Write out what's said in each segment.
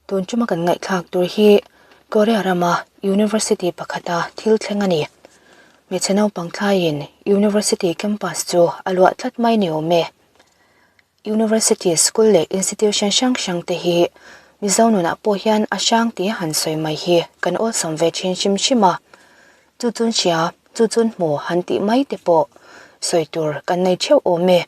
Tun tuma kan ngaihthlak tur hi Korea rama University pakhata thil thleng a ni. Hmeichhe naupang thlaiin University campus chu a luah tlat mai ni awm e. University school leh institution hrang hrang te hi Mizo nunah pawh hian a hrang tih han sawi mai hi kan awlsam ve thin hrim hrim a. Chu chun hria, chu chun hmu han tih mai te pawh sawi tur kan nei theuh awm e.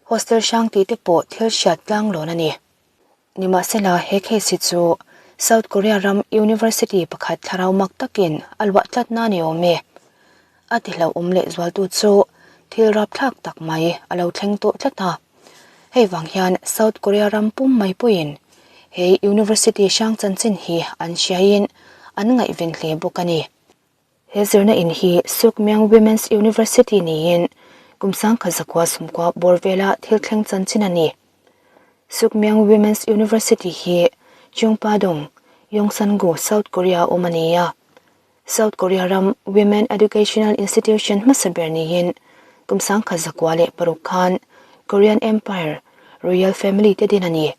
Hostel hrang tih te pawh thil hriat tlanglawn a ni. Nimahsela, he case hi chu South Korea ram university pakhat thlarau mak takin a luah tlatna a ni awm e. A ti hlauhawm leh zualtu chu thil rapthlak tak mai a lo thleng tawh tlat a. Hei vang hian South Korea ram pum mai pawhin he university hrang chanchin hi an hriaiin an ngaihven hle bawk a ni. He zirna in hi Sookmyung Women's University niin kum sangkhat zakua sumkua bawr vela thil thleng chanchin a ni. Sookmyung Women's University hi Cheongpa-dong, Yongsan-gu, South Korea awm a ni a. South Korea ram Women Educational Institution hmasa ber niin kum 1906 khan Korean Empire Royal Family te din a ni.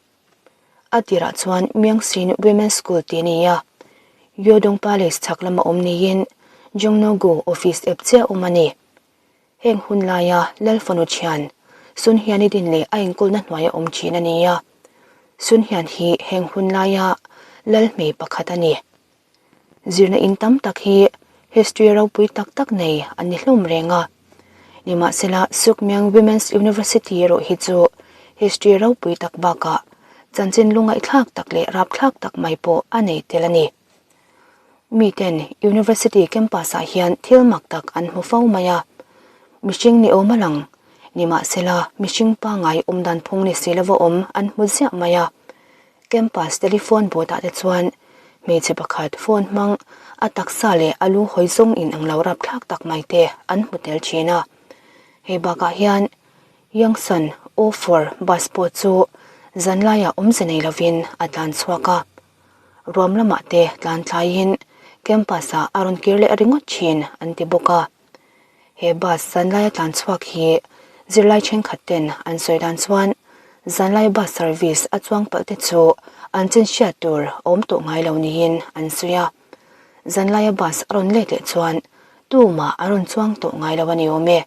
A tirah chuan Myangsin Women's School tih a ni a, Yodong Palace chhak lama awm niin Jongno-gu office ep chiah awm a ni. Heng hun laia Lal fanu thian Sun Hian-i din leh a inkawlna hnuaia awm thin a ni a, Sun Hian hi heng hun laia Lal hmei pakhat a ni. Zirna in tam tak hi history ropui tak tak nei an ni hlawm reng a. Nimahsela, Sookmyung Women's University erawh hi chu history ropui tak bakah chanchin lungaihthlak tak leh rapthlak tak mai pawh a nei tel a ni. Miten University campus ah hian thil mak tak an hmu fo mai a, mihring ni awm a lang. Nimahsela, mihring pangngai awmdan phung ni si lova awm an hmu ziah mai a. Campus telephone booth ah te chuan hmeichhe pakhat phone hmang a taksa leh a lu hawi zawng in ang lo rapthlak tak mai te an hmu tel thin a. Hei bakah hian Yongsan O four bus pawh chu zanlaiah awmze nei lovin a tlan chhuak a. Ruam lamah te tlan tlaiin campus ah a rawn kir leh ringawt thin an ti bawk a. He bus zanlaia tlan chhuak hi zirlai thenkhat ten an sawi dan chuan zanlai bus service a chuang palh te chu an chin hriat tur a awm tawh ngai lo niin an sawi a. Zanlaia bus a rawn let leh chuan tumah a rawn chuang tawh ngai lo a ni awm e.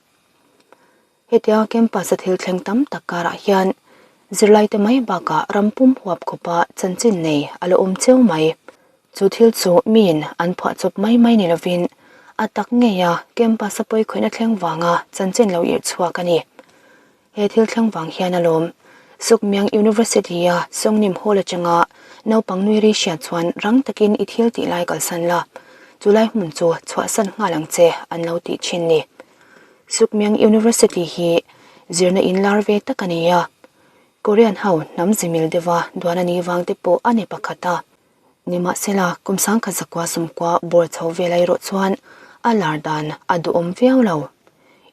Hetia campus a thil thleng tam tak karah hian zirlaite mai bakah ram pum huap khawpa chanchin nei a la awm cheu mai. Chu thil chu miin an phuah chawp mai mai ni lovin a tak ngeia campus a pawikhawihna thleng vanga chanchin lo irh chhuak a ni. He thil thleng vang hian alawm Sukmyang University-a Songnim Hall atanga naupang nui ri hriat chuan rang takin i thil tih lai kalsan la, chulai hmun chu chhuahsan nghal ang che an lo tih thin ni. Sukmyang University hi zirna in lar ve tak a ni a, Korean ho hnam zimil deuha duan a nih vang te pawh a ni pakhat a. Nimahsela, kum sangkhat zakua sumkua bawr chho vel erawh chuan a lar dan a duhawm viau lo.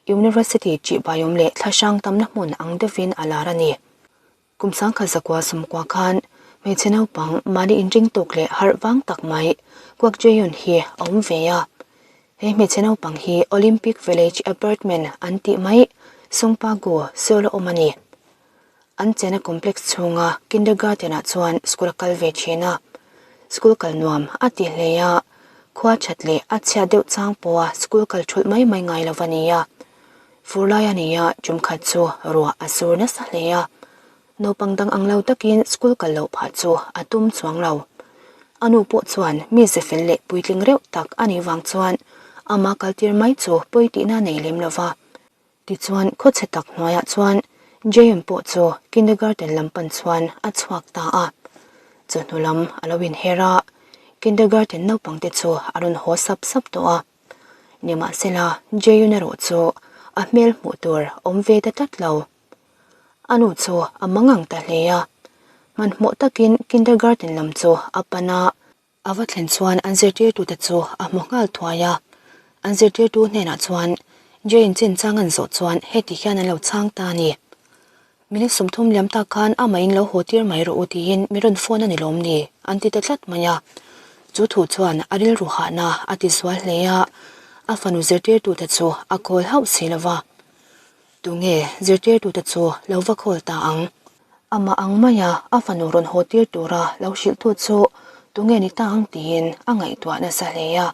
University ṭihbaiawm leh thlahrang tamna hmun ang deuhin a lar a ni. Kum sangkhat zakua sumkua khan hmeichhe naupang mahni inring tawk leh harh vang tak mai Kwak Jae-yoon hi a awm ve a. He hmeichhe naupang hi Olympic Village Apartment an tih mai Songpa-gu, Seoul a awm a ni. An chena complex chhunga kindergarten ah chuan school a kal ve thin a. School kal nuam a ti hle a, khua that leh a chhiat deuh chang pawha school kal thulh mai mai ngai lo a ni a. Fur lai a ni a, tum khat chu ruah a sur nasa hle a. Naupang dang ang lo takin school kal loh phah chu a tum chuang lo. A nu pawh chuan mi ze fel leh puitling reuh tak a nih vang chuan ama kaltir mai chu pawi tihna nei lem lo va. Tichuan khawchhe tak hnuaiah chuan Jaehyun pawh chu kindergarten lam pan chuan a chhuak ta a. Chawhnu lam a lo inher a, kindergarten naupang te chu a rawn haw sap sap tawh a. Nimahsela, Jaehyun erawh chu a hmel hmuh tur awm ve ta tlat lo. A nu chu a mangang ta hle a, hmanhmawh takin kindergarten lam chu a pan a. A va thlen chuan an zirtirtute chu a hmu nghal thuai a, an zirtirtu hnenah chuan Jaehyun chinchang an zawh chuan heti hian an lo chhang ta a ni. Minute 30 liam tak khan amah in lo haw tir mai rawh u tiin mi rawn phone a ni lawm ni? an ti ta tlat mai a. Chu thu chuan a rilru hahna a ti zual hle a, a fanu zirtirtute chu a call hauh si lo va. Tunge zirtirtute chu lo va call ta ang? Amah ang maia a fanu rawn haw tir tura lo hrilhtu chu tunge ni ta ang tiin a ngaihtuah nasa hle a.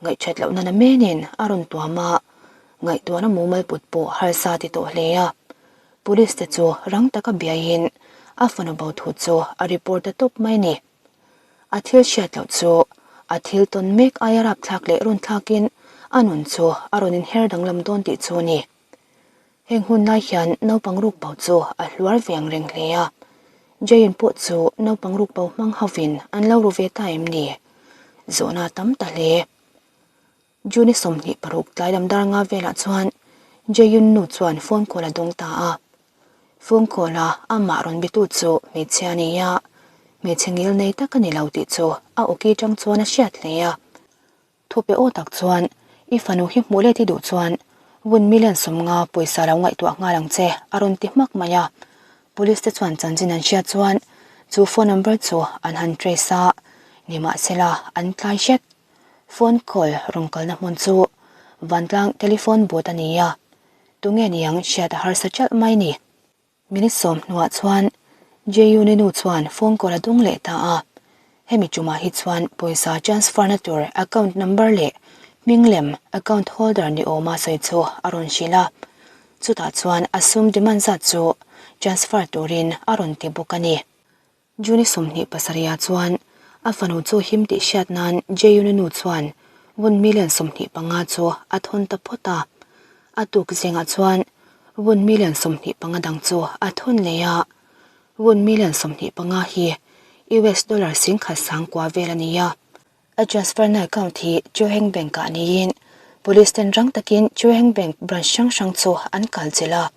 Ngaihthat lohna na menin a rawn tuam a, ngaihtuahna mumal put pawh harsa ti tawh hle a. Police te chu rang taka biaiin a fanu bo thu chu a report ta tawp mai ni. A thil hriat loh chu a thil tawn mek aia rapthlak leh rawn thlakin a nun chu a rawn inher danglam dawn tih chu a ni. Heng hun lai hian naupang ruk bo chu a hluar ve ang reng hle a. Jane pawh chu naupang ruk bo hmang hovin an lo ru ve ta em ni? Zawhna a tam ta hle. June 26 tlai lam dar nga velah chuan Jayun nu chuan phone call a dawng ta a. Phone call a amah rawn bitu chu hmeichhia a ni a, hmeichhe ngil nei tak a ni lo tih chu a awki tang chuan a hriat hle a. Thupe aw tak chuan, I fanu hi hmuh let i duh chuan vun million 50 pawisa lo ngaihtuah nghal ang che, a rawn ti hmak mai a. Police te chuan chanchin an hriat chuan chu phone number chu an han trace a, nimahsela an tlai hret. Phone call rawn kalna hmun chu Vantlang telephone booth a ni a, tunge niang hriat a harsa ṭalh mai ni. Minute sawm hnuah chuan Jeyun-i nu chuan phone call a dung leh ta a, hemi tumah hi chuan pawisa transfer na tur account number leh hming lem account holder ni awma sawi chu a rawn hrilh a, chutah chuan a sum demand zat chu transfer turin a rawn ti bawk a ni. June 27 chuan a fanu chu him tih hriat nan Jeyun-i nu chuan won million 25 chu a thawn ta phawt a. A tuk zingah chuan won million 25 dang chu a thawn leh a. Won million 25 hi US dollar 10,000 sangkua vel a ni a. A transfer na account hi Chuheng Bank ah niin Police ten rang takin Chuheng Bank branch hrang hrang chu an kal chilh a.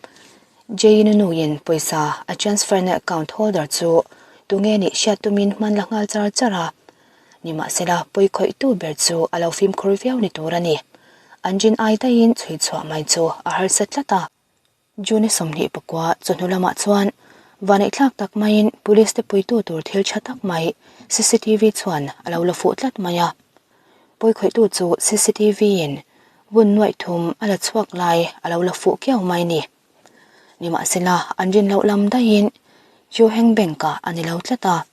Jayinu nuin pawisa a transfer na account holder chu tunge nih hriat tumin hman la nghal char char a. Nimahsela pawi khawihtu ber chu a lo fimkhur viau ni tur a ni. An rin ai daihin chhui chhuah mai chu a harsa tlat a. June 29 chawhnu lamah chuan vaneihthlak tak maiin police te puitu tur thil tha tak mai cctv chuan a lo la fuh tlat mai a. Pawikhawihtu chu cctv in vun nuaih thum a la chhuak lai a lo la fuh kiau mai ni. Nimahsela an rin loh lam daihin Johank Bank ah a ni lo tlat a.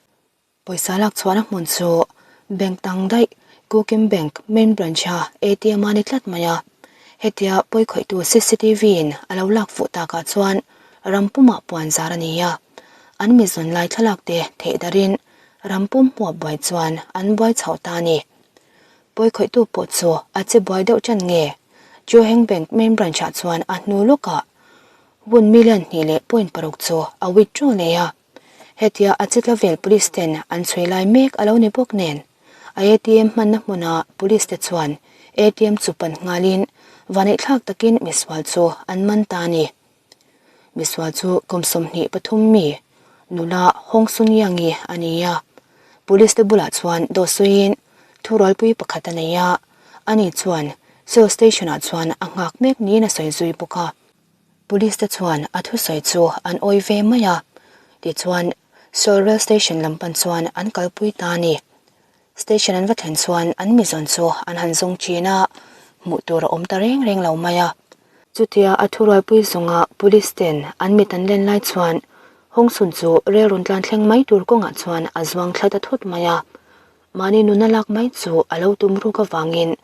Pawisa lak chhuahna hmun chu bank dang daih Kukim Bank main branch a ATM a ni tlat mai a. Hetia pawikhawihtu cctv in a lo lak fuh takah chuan ram pumah puan zar a ni a. An mi zawn lai thlalak te theih darin ram pum hmuap buai chuan an buai chhoh ta a ni. Pawikhawihtu pawh chu a che buai deuh ṭan nge? Johank Bank main branch ah chuan a hnu lawkah won million hnih leh point paruk chu a withdraw leh a. Hetia a chitla vel police ten an chhui lai mek a lo ni bawk nen, a ATM hmanna hmuna police te chuan ATM chu pan nghalin vaneihthlak takin misual chu an man ta a ni. Misual chu kum 23 mi nula Hong Sun Yang-i a ni a, police te bulah chuan dawt sawiin thurualpui pakhat a nei a, ani chuan Seoul Station ah chuan a nghak mek niin a sawi zui bawk a. Police te chuan a thusawi chu an awi ve mai a, tichuan Seoul Rail Station lam pan chuan an kalpui ta a ni. Station an va thlen chuan an mizawn chu an han zawng thin a, hmuh tur a awm ta reng reng lo mai a. Chutia a thurualpui zawnga police ten an mit an len lai chuan Hong Sun chu rel rawn tlan thleng mai tur kawngah chuan a zuang thla ta thut mai a. Mahni nuna lak mai chu a lo tum ruk avangin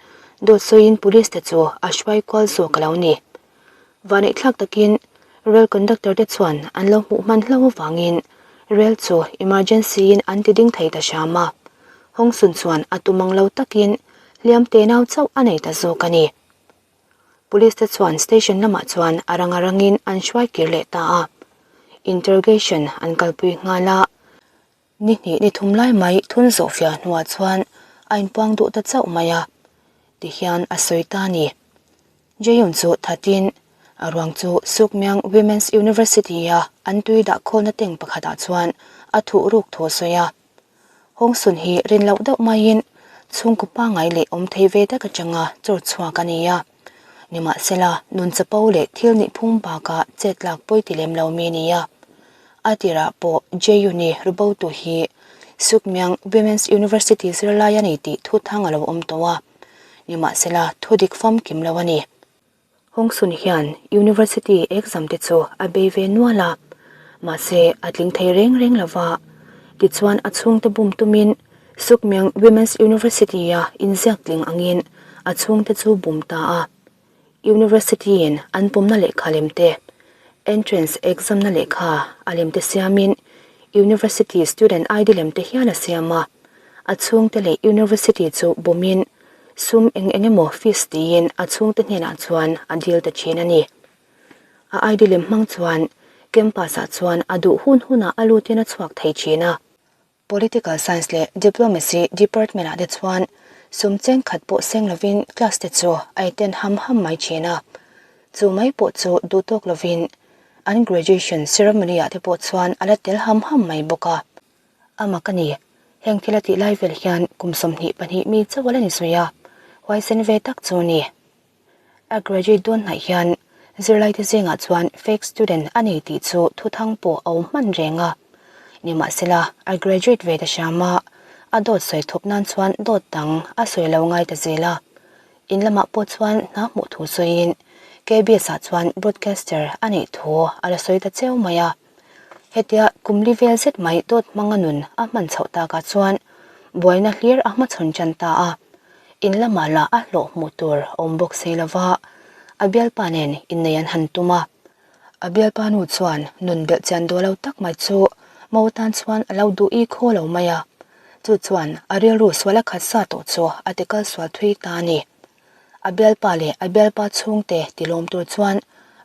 dawt sawiin police te chu a hruai kual zawk a lo ni. Vaneihthlak takin rail conductor te chuan an lo hmuh hman hlauh avangin rail chu emergency in an ti ding thei ta hram a. Hong Sun chuan a tum ang lo takin hliam te nau chauh a nei ta zawk a ni. Police te chuan station lamah chuan a rang a rangin an hruai kir leh ta a. Interrogation an kalpui nghal a. Ni hnih ni thum lai mai thun zawh fiah hnuah chuan a inpuang duh ta chauh mai a, tihian a sawi ta a ni. Jaehyun chu thatin a ruang chu Sookmyung Women's University-a an tui dah khawlna tank pakhatah chuan a thuh ruk thu a sawi a. Hong Sun hi rin loh deuh maiin chhungkaw pangngai leh awm thei ve tak atanga chawr chhuak a ni a. Nimahsela, nun chapo leh thil nih phung bakah chet lak pawi ti lem lo mi a ni a. A tirah pawh Jeyuni Rubotu hi Sookmyung Women's University zirlai a ni tih thu thang a lo awm tawh a, nimahsela thu dik famkim lo a ni. Hong Sun hian University exam te chu a bei ve nual a. Mahse, a tling thei reng reng lo va. Tichuan a chhungte bum tumin Sukmyang Women's University-a inziak tling angin a chhungte chu bum ta a. University-in an pawmna lehkha lem te, entrance exam-na lehkha a lem te siamin University student ID lem te hial a siam a. A chhungte leh University chu bumin sum eng eng emaw fees tiin a chhungte hnenah chuan a dil ta thin a ni. A ID lem hmang chuan campus ah chuan a duh hun hunah a lutin a chhuak thei thin a. Political Science leh Diplomacy Department ah te chuan sum cheng khat pawh seng lovin class te chu a attend ham ham mai thin a. Chu mai pawh chu duh tawk lovin an graduation ceremony ah te pawh chuan a la tel ham ham mai bawk a. A mak a ni. Heng thil a tih lai vel hian kum 22 mi chauh a la ni zui a, huaisen ve tak chu a ni. A graduate dawn hnaih hian zirlaite zingah chuan fake student a nei tih chu thuthang pawh a awm hman reng a. Nimahsela, a graduate ve ta hram a, a dawt sawi thup nan chuan dawt dang a sawi lo ngai ta zel a. In lamah pawh chuan hna hmuh thu sawiin KBS ah chuan broadcaster a neih thu a la sawi ta cheu mai a. Hetia kum li vel zet mai dawt hmanga nun a hman chhoh takah chuan buaina hlir a hmachhawn tan ta a. In lamah lah a hlawh hmuh tur a awm bawk si lo va, a bialpa nen innei an han tum a. A bialpa nu chuan nun belh chian duh lo tak mai chu mo tan chuan a lo duh i khaw lo mai a, chu chuan a rilru sual a khat sa tawh chu a ti kal sual thui ta a ni. A bialpa leh a bialpa chhungte tilawm tur chuan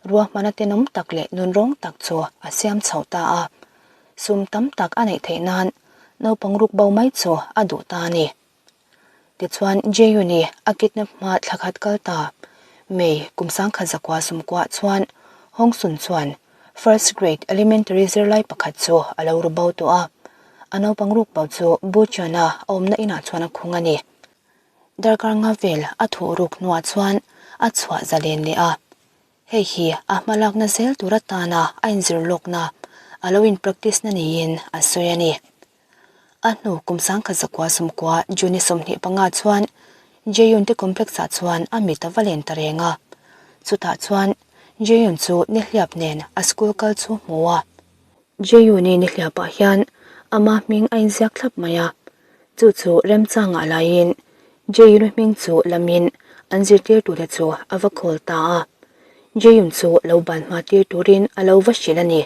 ruahmana tenawm tak leh nunrawng tak chu a siam chho ta a, sum tam tak a neih theih nan naupang ruk bo mai chu a duh ta a ni. Tichuan Jeyun-i a kidnap hma thla khat kal ta. May kum 1990 kuah chuan Hong Sun chuan first grade elementary zirlai pakhat chu a lo ru bo tawh a. A naupang ruk bo chu Bucheon-a a awmna inah chuan a khung a ni. Darkar nga vel a thuh ruk hnuah chuan a chhuah zalen leh a. Hei hi a hmalakna zel tur atana a inzir lawkna a lo in practice na niin a sawi a ni. A hnu kum 1990 June 25 chuan Jaehyun te complex ah chuan a mit a va len ta reng a. Chutah chuan Jaehyun chu nihliap nen a school kal chu hmu a. Jaehyun-i nihliap ah hian ama hming a inziak thlap mai a. Chu chu remchangah laiin Jaehyun-i hming chu lamin an zirtirtute chu a va call ta a. Jaehyun chu lo ban hma tir turin a lo va hrilh a ni.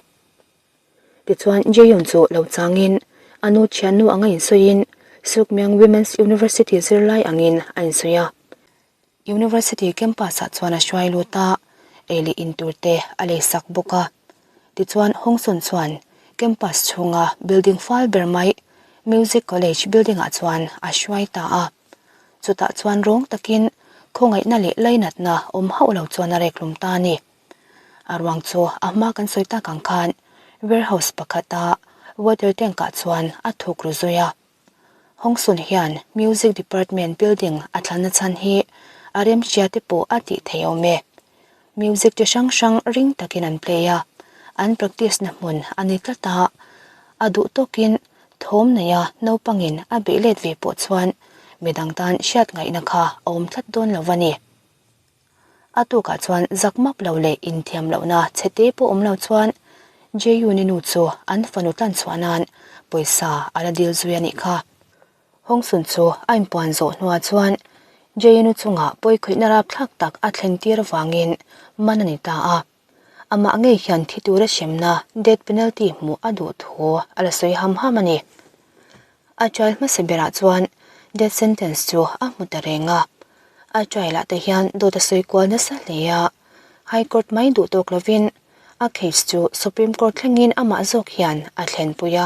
Tichuan Jaehyun chu lo changin a nu thiannu anga insawiin Sookmyung Women's University zirlai angin a insawi a. University campus ah chuan a hruai lut a, ei leh in tur te a lei sak bawk a. Tichuan Hongsun chuan campus chhunga building fal ber mai Music College building ah chuan a hruai ta a. Chutah chuan rawng takin khawngaihna leh lainatna awm hauh lo chuan a reklum ta a ni. A ruang chu a hma kan sawi tak ang khan warehouse pakhata water tank ah chuan a thuk ru zui a. Hongsun hian music department building a thlanna chhan hi a remhria te pawh a tih thei awm e. Music chi hrang hrang ring takin an play a, an practice na hmun a ni tlat a, a duh tawkin thawm neia naupangin a beih let ve pawh chuan midang tan hriat ngaihna kha a awm tlat dawn lo a ni. A tukah chuan zak map lo leh inthiam lohna chhete pawh awm lo chuan Jeyun-i nu chu an fanu tlan chhuah nan pawisa a la dil zui a nih kha. Hongsun chu a inpuan zawh hnuah chuan Jeyun-u chungah pawikhawihna rapthlak tak a thlen tir avangin man a ni ta a. Amah ngei hian thi tura hremna death penalty hmuh a duh thu a la sawi ham ham a ni. A trial hmasa berah chuan death sentence chu a hmu ta reng a. A trial ah te hian dawt a sawi kual nasa hle a, High Court mai duh tawk lovin a case chu Supreme Court thlengin amah zawk hian a thlenpui a.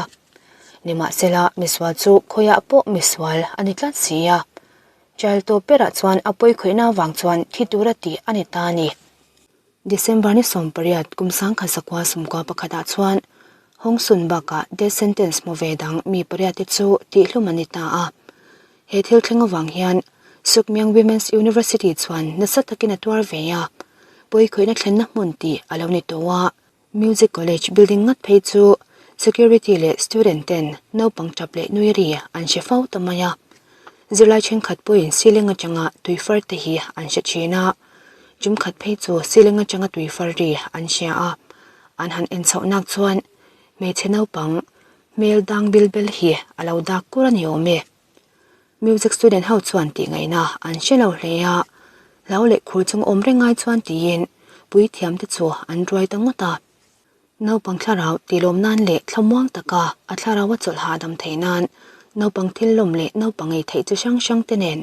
Nimahsela misual chu khawiah pawh misual a ni tlat si a, trial tawp berah chuan a pawikhawihna avang chuan thi tura tih a ni ta a ni. December ni 18 kum 1991 ah chuan Hong Sun bakah death sentence hmu ve dang mi pariat te chu tihhlum an ni ta a. He thil thleng avang hian Sookmyung Women's University chuan nasa takin a tuar ve a, pawikhawihna thlenna hmun tih a lo ni tawh a. Music College building ngat phei chu security leh student ten naupang tap leh nui ri an hre fo ta mai a. Zirlai thenkhat pawhin ceiling atanga tui far te hi an hre thin a. Tum khat phei chu ceiling atanga tui far ri an hria a, an han en chhoh nak chuan. Hmeichhe naupang hmel dang bil bel hi a lo dak kur a ni awm e. Music student ho chuan tih ngaihna an hre lo hle a, hlau leh khur chung awm reng ngai chuan tiin puithiam te chu an ruai ta ngawt a. Naupang thlarau tilawm nan leh thlamuang taka a thlarau a chawlh hahdam theih nan naupang thil lawm leh naupang ei theih chi hrang hrang te nen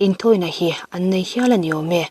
inthawina hi an nei hial a ni awm e.